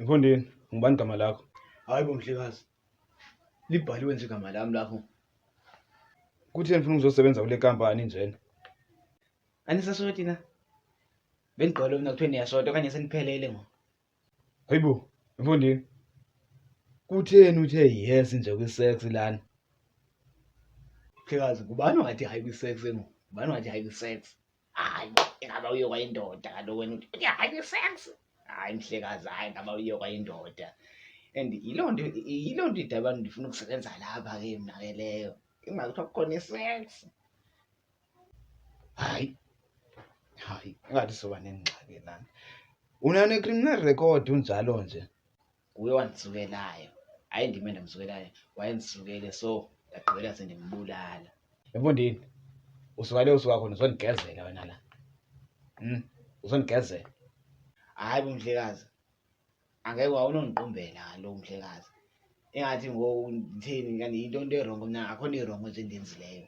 Mfondini, ngubani igama lakho? Hayi bo mhlekazi. Libhaliwe nje igama lami lapho. Kutheni ufuna ukuzosebenza kule kampani njena? Anisasoti na? Bendigqwele mina kuthiwe niyasota okanye seniphelele ngo. Hayibo, mfondini. Kutheni uthe yes nje kwi-sex lana? Mhlekazi, ngubani ongathi hayi kwi-sex ngo? Ngubani ongathi hayi kwi-sex? Hayi, ingaba uye kwayindoda kaloku wena uthi uthi hayi kwi-sex. Hayi mhlekazi, hayi ngaba uye kwayindoda. And yiloo nto idaba ndifuna ukusebenza lapha ke mna ke leyo. Ingakuthiwa kukhona i-sex. Hayi, hayi, ingathi soba nengxaki lana. Unane-criminal record unjalo nje. Nguye owandisukelayo. Hayi ndim endamsukelayo, wayendisukele so ndagqibela sendimbulala. Mfondini, usuka le usuka khona uzondigezela wena la. Uzondigezela. Hayi bo mhlekazi, angeke wawunondiqumbela kaloku mhlekazi. Ingathi ngoku nditheni kanti yinto into erongo mna akho nto irongo nje endiyenzileyo.